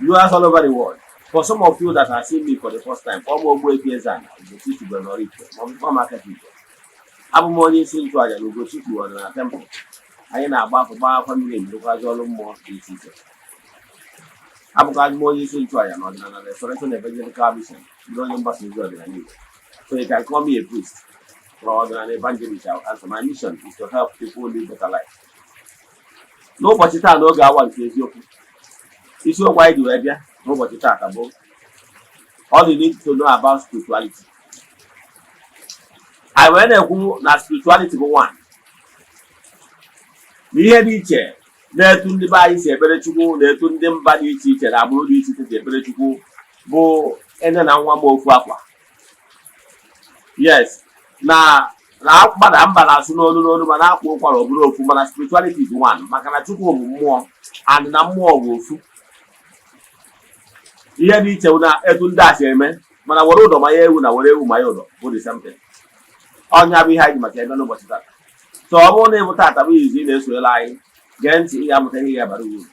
Viewers all over the world, for some of you that are seeing me for the first time, kpọọ m Ogbuefi Eze-Ana Ugochi tubelu n'Oraifite maọbụ kpọọ m Aka Igbo. Abụ m onye isi nchụaja na Ugochi tubelu ọdịnala temple. Anyị na-agba afọ, gbaa afa mmiri, ebirokwazi ọrụ mmụọ dị iche iche. Abụkwazi m onye isi nchụaja na Ọdịnala Restoration Evangelical Mission, ndị onye mgbasa ozi ọdịnala Igbo. So you can call me a priest or ọdịnala evangelist. As my mission is to help people live better life. N'ụbọchị taa, n'oge awa nke eziokwu, isiokwu anyị ji wee bịa n'ụbọchị taa bụ "All you need to know about spirituality". Anyị wee na-ekwu na spirituality bụ one na ihe dị iche na-etu ndị be anyị si ekpere Chukwu na etu ndị mba dị iche iche na agbụrụ dị iche iche si ekpere Chukwu bụ ene na nwa m ofu akwa. Yes, na na mgbada mba na-asụ n'olu n'olu ma na-akwa ụkwara ọ bụrụ ofu, mana spirituality is one, maka na Chukwu bụ mmụọ and na mmụọ bụ ofu. Ihe dị iche bụ na etu ndị a si eme, mana were ụdọ ma ya ewu na were ewu ma ya ụdọ bụ the same thing. Ọnya bụ ihe anyị ji maka ebe n'ụbọchị tata. So ọ bụrụ na ịbụ tata bụ izu ị na-esonyere anyị, gee ntị, ihe amụta ihe ga-abara uru.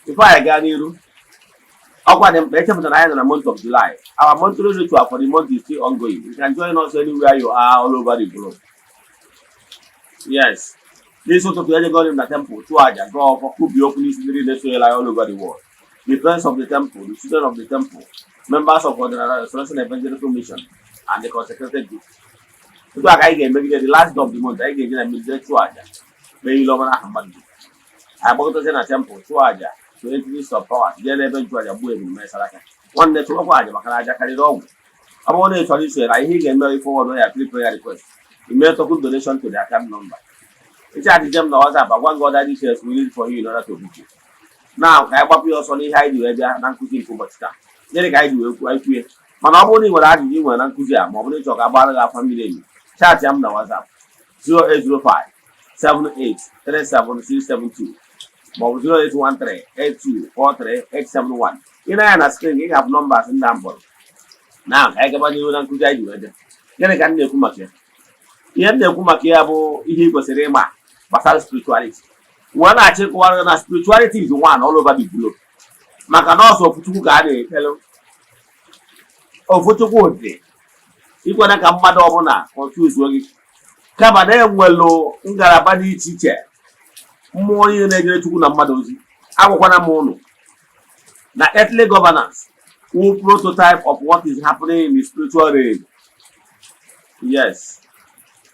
Before anyị gaa n'iru, ọkwa dị mkpa echepụtara anyị nọ na month of July. Our monthly ritual for the month is still ongoing. You can join us anywhere you are all over the globe. Yes, n'isi ụtụtụ ejego m na temple chụọ aja, gọọ ọfọ, kwubie okwu n'isi ndị na-esonyere anyị all over the world, the friends of the temple, the children of the temple, members of Ọdịnala Restoration Evangelical Mission and the consecrated group. Otu a ka anyị ga-emegide the last day of the month. Anyị ga-eje na mmiri chụọ aja, mee ile ọma n'aha mmadụ. Anyị gbakọtazie na temple, chụọ aja to entities of power, jee n'ebe nchụaja, gbuo ebulu, mesara aka. Nwanne, chụọkwa aja, maka na aja karịrị ọgwụ. Ọ bụrụ na ị chọrọ isonyere anyị, ihe ị ga-eme, forward ya three prayer request, email token donation to the account number. Ịchatije m na WhatsApp, agwa gị other details we need for you in order to book you. Na ka anyị gbapụ ya ọsọ n'ihe anyị ji wee bịa na nkụzi nke ụbọchị taa. Gịnị ka anyị ji wee kwuo? Anyị kwue, mana ọ bụrụ na ị nwere ajụjụ ị nwere na nkụzi a, ma ọ bụrụ na ị chọrọ ka agbara gị afa miri emi, chat ya m na WhatsApp 0805 7837672 maọbụ 0813 8243871. Ị na-anya na screen, ị ga-afụ numbers ndị a mkpọrọ. Na ka anyị gaba n'ihu na nkụzi anyị ji wee bịa. Gịnị ka m na-ekwu maka ya? Ihe m na-ekwu maka ya bụ ihe ị kwesịrị ịma gbasara spirituality. Wee na-achọ ịkọwara na spirituality is one all over the globe, maka na ọsọ ofuchukwu ka a na-ekpere. Ofuchukwu dị ikwere ka mmadụ ọbụla confuse gị, kama na enwelu ngalaba dị iche iche mmụọ niile na-ejere Chukwu na mmadụ ozi. Agwakwana m ụnụ na earthly governance wụ prototype of what is happening in the spiritual realm. Yes,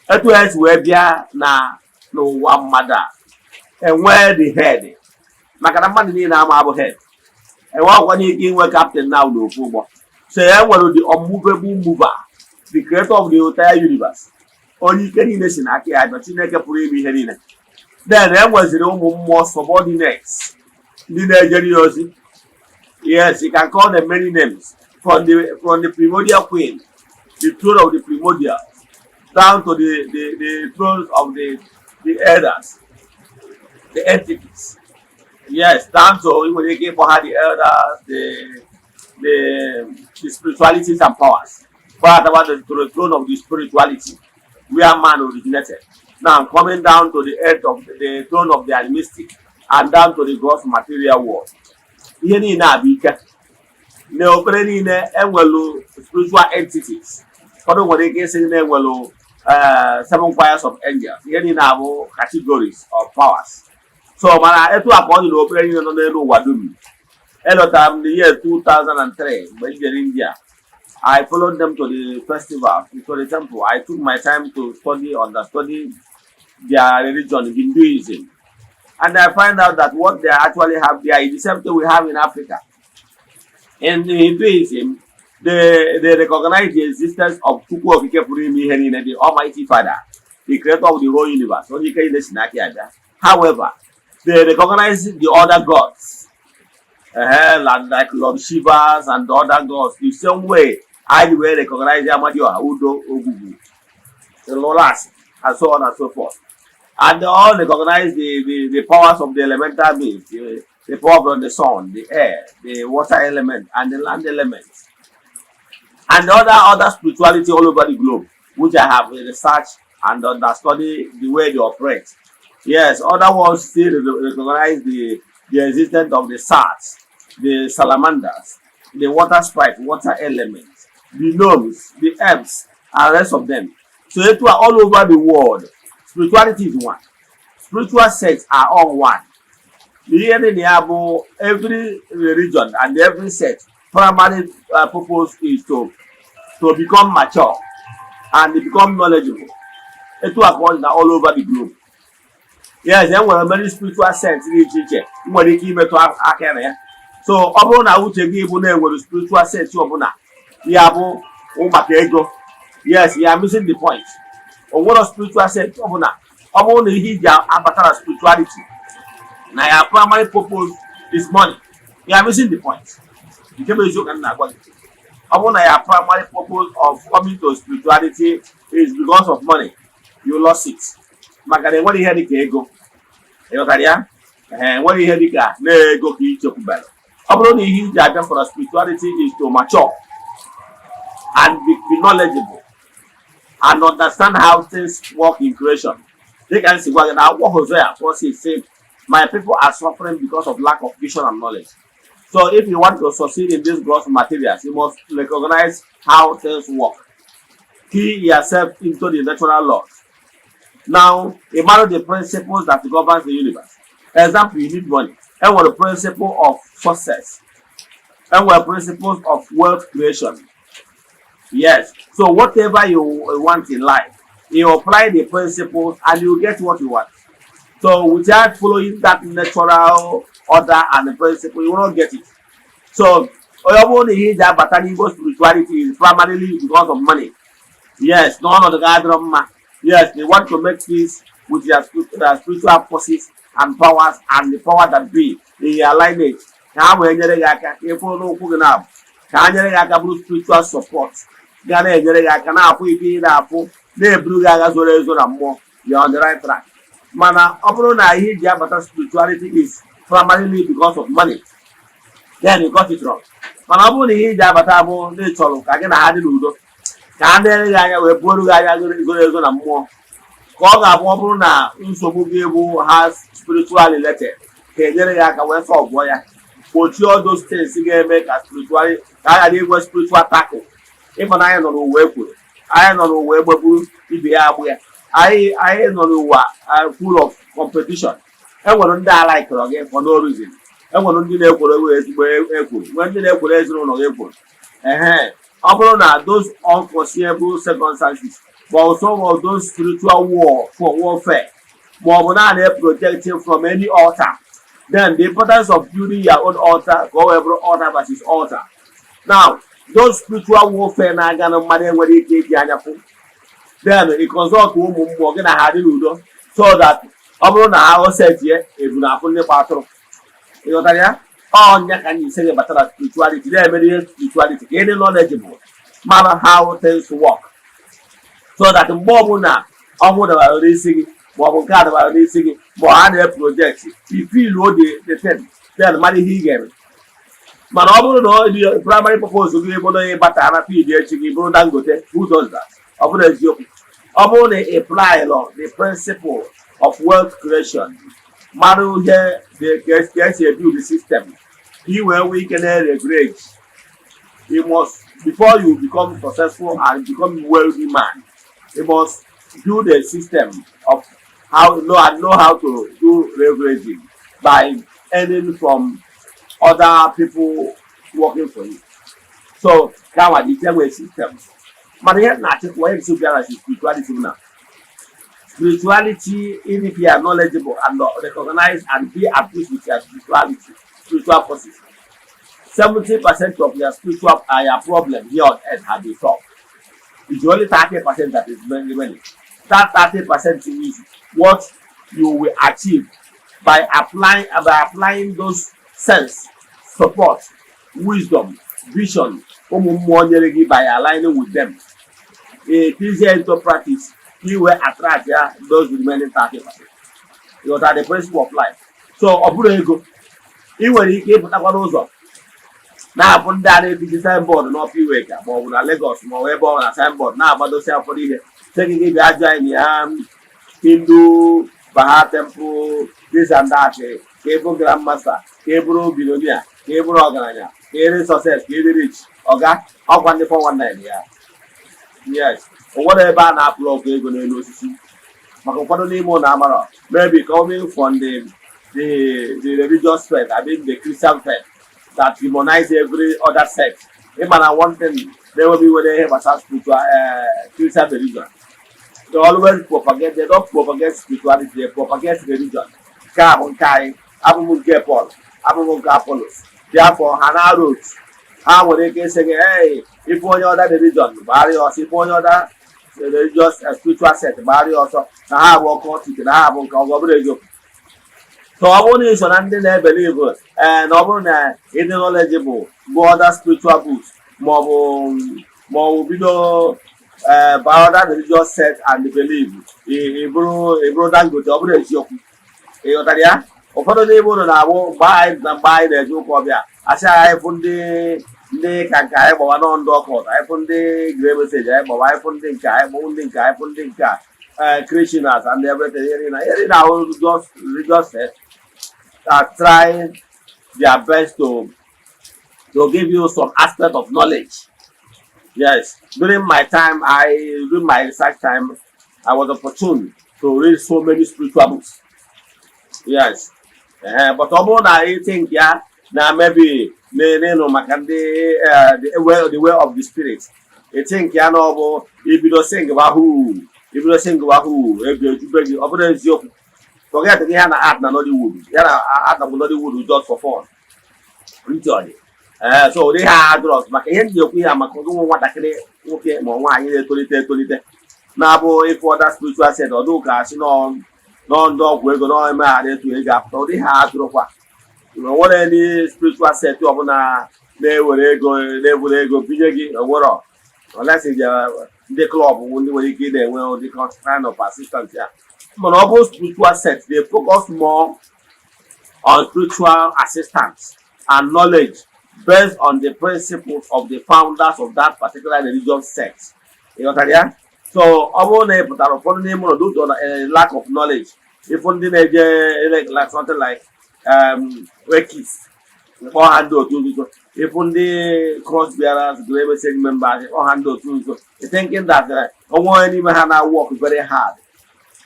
etu esi wee bịa na n'ụwa mmadụ a, enwee the head, maka na mmadụ niile ama abụ head, enwe ọkwa ike inwe captain na n'ofu ụgbọ. So e nwere the unmovable mover, the creator of the entire universe, onye ike niile si n'aka ya bịa, Chineke pụrụ ime ihe niile. Then e nweziri ụmụ mmụọ, subordinates, ndị na-ejere ya ozi. Yes, you can call them many names, from the primordial queen, the throne of the primordial, down to the thrones of the elders, the entities. Yes, down to ị nwere ike ịkpọ ha the elders, the spiritualities and powers, but about to the throne of the spirituality where man originated. Now coming down to the earth of the throne of the animistic and down to the gross material world. Ihe niile a bụ ike na okpere niile enwelu spiritual entities. Ụfọdụ nwere ike ịsị na enwelu seven choirs of angels. Ihe niile abụ categories of powers. So mana etu a ka ọ dị n'okpere niile nọ n'elu ụwa dum. Elọtara m the year 2003 mgbe m jere India. I followed them to the festival, to the temple. I took my time to study, understudy their religion, Hinduism. And I find out that what they actually have there is the same thing we have in Africa. In Hinduism, they recognize the existence of Chukwu Okike pụrụ ime ihe niile, the Almighty Father, the creator of the whole universe. Onye ike niile si n'aka ya bịa. However, they recognize the other gods, like Lord Shivas and the other gods, the same way I will recognize Amadioha, Udo, Ogugu, the Lolas, and so on and so forth. And they all recognize the powers of the elemental beings, the power of the sun, the air, the water element, and the land element. And the other spirituality all over the globe, which I have researched and understudy the way they operate. Yes, other ones still recognize the existence of the Sats. the salamanders, the water sprite, water element, the gnomes, the elves, and rest of them. So etu a, all over the world, spirituality is one. Spiritual sects are all one. Ihe dị na ya bụ every religion and every sect primary purpose is to become mature and become knowledgeable. Etu a ka ọ dị na all over the globe. Yes, e nwere many spiritual sects dị iche iche nwere ike imetụ aka na ya. So ọ bụrụ na uche gị bụ na enwere spiritual sect ọbụla ya bụ maka ego, yes, you are missing the point. O nwere spiritual sect ọbụla, ọ bụrụ na ihe iji abata na spirituality na ya primary purpose is money, you are missing the point. Nke bụ eziokwu ka m na-agwa gị, ọ bụrụ na ya primary purpose of coming to spirituality is because of money, you lost it, maka na enwere ihe dịka ego. Ịghọtara ya? Ee, enwere ihe dịka na ego ka ichekwubere. Ọ bụrụ na ihe iji abịa for spirituality is to mature and be knowledgeable and understand how things work in creation, dịka m si gwa gị na akwụkwọ Hosea 4:6 say, "My people are suffering because of lack of vision and knowledge." So if you want to succeed in these gross materials, you must recognize how things work, key yourself into the natural laws. Now, ị the principles that governs the universe. Example, you need money. Enwere principle of success, enwere principles of wealth creation. Yes, so whatever you want in life, you apply the principles and you get what you want. So without following that natural order and the principle, you will not get it. So onye ọ bụrụ na ihe iji abata n'Igbo spirituality is primarily because of money, yes, n'ọnọdụ gị adịrọ mma, yes, they want to make peace with their spiritual forces and powers and the power that be in your lineage, ka ha wee nyere gị aka ka ị kwụrụ n'ụkwụ gị na-abụ, ka ha nyere gị aka bụrụ spiritual support ga na-enyere gị aka na-afụ ife ị na-afụ, na-eburu gị agha zoro ezo na mmụọ, you are on the right track. Mana ọ bụrụ na ihe iji abata spirituality is primarily because of money, then you got it wrong. Mana ọ bụrụ na ihe iji abata bụ na ị chọrọ ka gị na ha dị n'udo, ka ha na-ere gị anya wee buoro gị anya zoro ezo na mmụọ, ka ọ ga-abụ ọ bụrụ na nsogbu gị bụ ha spiritual related, ka enyere gị aka wee solve ya, gbochie all those things ga-eme ka spiritual ka a ghara inwe spiritual tackle. Ịma na anyị nọ n'ụwa ekwuru, anyị nọ n'ụwa egbeburu ibe ya agbụ ya, anyị nọ n'ụwa full of competition. Enwere ndị ala ikọrọ gị for no reason, enwere ndị na-ekworo ewe ezigbo ekworo, nwee ndị na-ekworo ezinụlọ gị ekworo. Ehe, ọ bụrụ na those unforeseeable circumstances, but some of those spiritual war for warfare, ma ọ bụ naanị protecting from any altar, then the importance of building your own altar, ka o wee bụrụ altar versus altar. Now, those spiritual warfare na-aga na mmadụ enwere ike iji anya fụ, then ị consult ụmụ mmụọ gị na ha dị n'udo, so that ọ bụrụ na ha osetie ebu na afụ ndị gba atụrụ. Ịghọtara ya? Ọnya ka anyị ise gị batara spirituality na-emere ihe spirituality ka ị dị knowledgeable, mara how things work, so that mgbe ọbụla ọnwụ dabara n'isi gị, ma ọ bụ nke a dabara n'isi gị, ma ọ ha na-project, you feel the thing, then mara ihe ị ga-eme. Mana ọ bụrụ na ọ dị primary purpose gị bụ na ịbata na feed echi gị bụrụ Dangote, who does that? Ọ bụrụ eziokwu, ọ bụrụ na ị apply the principle of wealth creation, mara ihe ka esi ebuild the system ka ị wee nwee ike na-leverage, you must, before you become successful and become wealthy man, you must build a system of how know and know how to do leveraging by earning from other people working for you. So ka nwa dị nwee system. Mana ihe na-achịkwa ihe nsogbu bịara spirituality bụ na spirituality, even if you are knowledgeable and recognize and be at peace with your spirituality, spiritual forces, 70% of your spiritual your problem here on earth have been solved. It's only 30% that is remaining. That 30% is what you will achieve by applying those sense, support, wisdom, vision ụmụ mmụọ nyere gị, by aligning with them. It is into practice, you will attract ya those remaining 30%. You got the principle of life. So ọ bụrụ ego, ị nwere ike ịpụtakwa n'ụzọ na-abụ ndị a na-etiji signboard n'Upper Iweka ma ọ bụ na Lagos ma ọ bụ ebe ọ na signboard na-agbadosi ụfọdụ ihe, sị gị gị bịa join ya Hindu Baha temple, this and that. Ka ị bụ grandmaster, ka ị bụrụ billionaire, ka ị bụrụ ọgaranya, ka ị dị success, ka ị dị rich, ọga ọkwa ndị 419 ya. Yes, o nwere ebe a na-apụrụ ọgụ ego n'elu osisi maka ụfọdụ n'ime ụlọ amarọ, maybe coming from the religious faith, I mean the Christian faith that demonize every other sect. Ịma na one thing na-enweghị iwere ihe gbasara spiritual Christian religion, they always propagate, they don't propagate spirituality, they propagate religion. Nke a bụ nke anyị, abụ m nke Paul, abụ m nke Apollos. Therefore ha na-arụ otu ha nwere ike ịsị gị, "Hey, ịfụ onye other religion, gbara ya ọsọ. Ịfụ onye other religious spiritual sect, gbara ya ọsọ, na ha bụ occultic, na ha bụ nke ọgọ." Bụrụ eziokwu. So ọ bụrụ na ị so na ndị na-ebelieve ee na ọ bụrụ na ịdị knowledgeable, gụọ other spiritual books maọbụ bido ee by other religious sect and believe, ị bụrụ Dangote, ọ bụrụ eziokwu. Ị ghọtara ya? Ụfọdụ n'ime ụlọ na-abụ mgbe anyị na mgbe anyị na-eje ụka ọbịa, asị anyị fụ ndị ka nke anyị gbawa nọ ndị occult, anyị fụ ndị Grey Message anyị gbawa, anyị fụ ndị nke anyị gbawa, ndị nke anyị fụ, ndị nke a Christians and everything. Ihe na ahụ just religious sect are trying their best to give you some aspect of knowledge. Yes, during my time, I during my research time, I was opportune to read so many spiritual books. Yes, but ọ bụrụ na ị think ya na maybe n'ịnụ maka ndị the way of the spirit, ị think ya na ọ bụ ibido sing wahoo, ibido sing wahoo, ego ejube gị, ọ bụrụ eziokwu. Forget ihe a na art na Nollywood, ya na art na Nollywood just for fun. Ntị ọ dị ee. So ụdị ha adịrọ maka ihe ndị ekwu ya maka ụmụ nwatakịrị nwoke ma nwaanyị na-etolite etolite na-abụ ịfụ other spiritual sect, ọdụ ka asị nọ ndị ọgwụ ego nọ emeghara etu ego apụta. Ụdị ha adịrọkwa. Onwere ndị spiritual sect ọbụla na-ewere ego, na-eburu ego binye gị, onwero, unless ndị club ndị nwere ike ị na-enwe ụdị kind of assistance ya. Mana ọ bụ spiritual sect, they focus more on spiritual assistance and knowledge based on the principles of the founders of that particular religious sect. Ị ghọtara ya? So ọ bụrụ na ị pụtara ụfọdụ n'ime ụlọ due to lack of knowledge, ịfụ ndị na-eje like something like Ekist, kpọọ ha ndị otu nzuzo, ịfụ ndị cross bearers, Grey Message members, kpọọ ha ndị otu nzuzo, thinking that onwe onye n'ime ha na work very hard,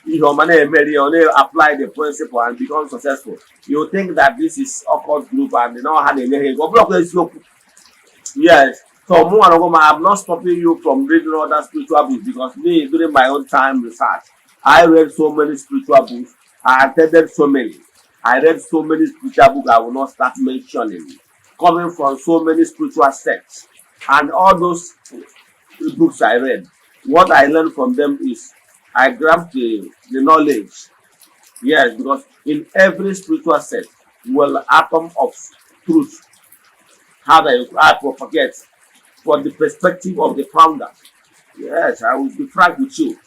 ihe ọma na-emeri, ọ na-apply the principle and become successful, you think that this is occult group and na ha na-enye ha ego. Ọ bụrụkwa eziokwu. Yes, so mụ nwere onwe m, I'm not stopping you from reading other spiritual books, because me, during my own time research, I read so many spiritual books. I attended so many, I read so many spiritual books I will not start mentioning, coming from so many spiritual sects, and all those books I read, what I learned from them is I grabbed the knowledge. Yes, because in every spiritual sect, well, atom of truth, how they I propagate for the perspective of the founder. Yes, I will be frank with you.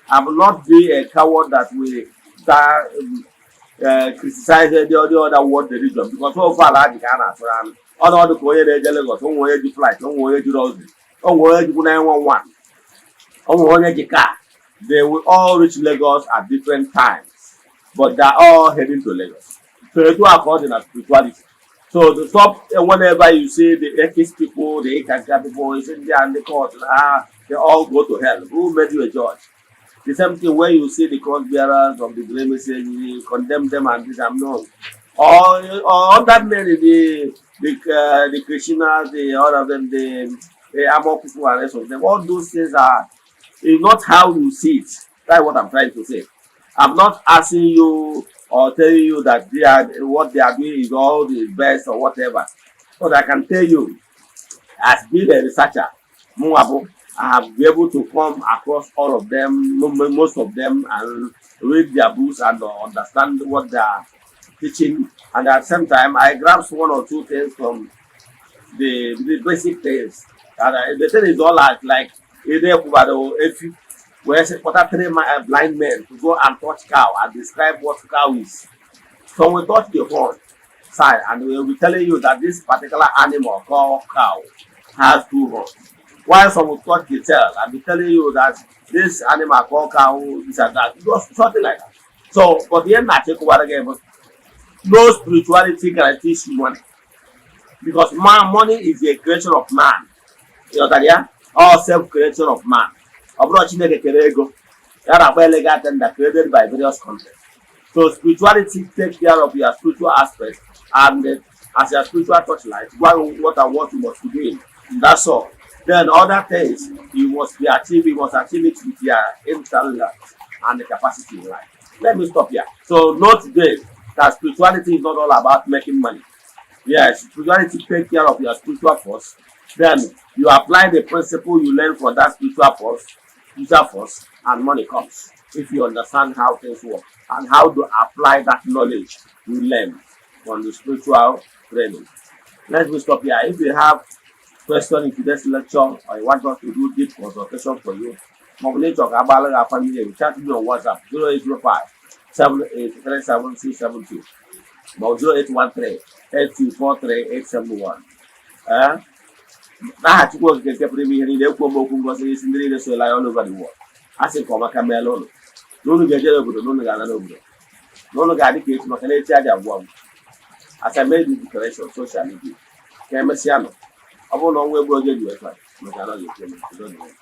I will not be a coward that will that, criticize any other world religion, because so far ala dị ka a na-atụrụ anụ ọnọdụ ka onye na-eje Lagos, onwe onye ji flight, onwe onye ji rọzi, onwe onye jikwu 911, onwe onye ji car. They will all reach Lagos at different times, but they are all heading to Lagos. So etu a ka ọ dị na spirituality. So the top, whenever you see the Ekist people, the Eckankar people, you see ndị and the cult, ah, they all go to hell. Who made you a judge? The same thing when you see the cross bearers of the Grey Message, you condemn them and this and no. Or other men, the Krishnas, the all of them, the Amo people and rest of them, all those things are is not how you see it. That's what I'm trying to say. I'm not asking you or telling you that they are what they are doing is all the best or whatever. But I can tell you, as being a researcher, mụnwa bụ, I have been able to come across all of them, most of them, and read their books and understand what they are teaching. And at the same time, I grasp one or two things from the basic things. And the thing is all like if you where kpọta three blind men to go and touch cow and describe what cow is. So we touch the horn side and we will be telling you that this particular animal called cow has two horns. While some will touch the tail and be telling you that this animal called cow, this and that, just something like that. So, but the end na-achịkọwara gị bụ No spirituality guarantees you money, because man, money is a creation of man. Ịghọtara ya? All self creation of man. Ọ bụrụ Chineke kere ego ya na-akpọ legal tender created by various countries. So spirituality take care of your spiritual aspect and as your spiritual torchlight gwa you what and what you must be doing. That's all. Then other things you must be achieve, you must achieve it with your intellect and the capacity in life. Let me stop here. So note today that spirituality is not all about making money. Yes, spirituality take care of your spiritual force. Then you apply the principle you learn for that spiritual force, and money comes. If you understand how things work and how to apply that knowledge you learn from the spiritual training. Let me stop here. If you have question in today's lecture or you want us to do deep consultation for you, maọbụ na ịchọ ka agbaala gị afa mmiri, chat me on WhatsApp 0805 7837672 maọbụ 0813 8243871. Ee, n'aha Chukwu Okike nke pụrụ ime ihe niile, ekwuo m okwu ngozi n'isi ndị niile so all over the world. A sị nke ọma ka meela ụlọ na unu ga-eje n'obodo, na unu ga-ala n'obodo, na unu ga-adị ka echi, maka na echi adị agwụ agwụ. As I made the declaration, so shall it be. Ka emesịa nọ. Ọ bụrụ na ọnwa egbu oge ji wee maka na ọ ga-ekwe m. Udo dịrị.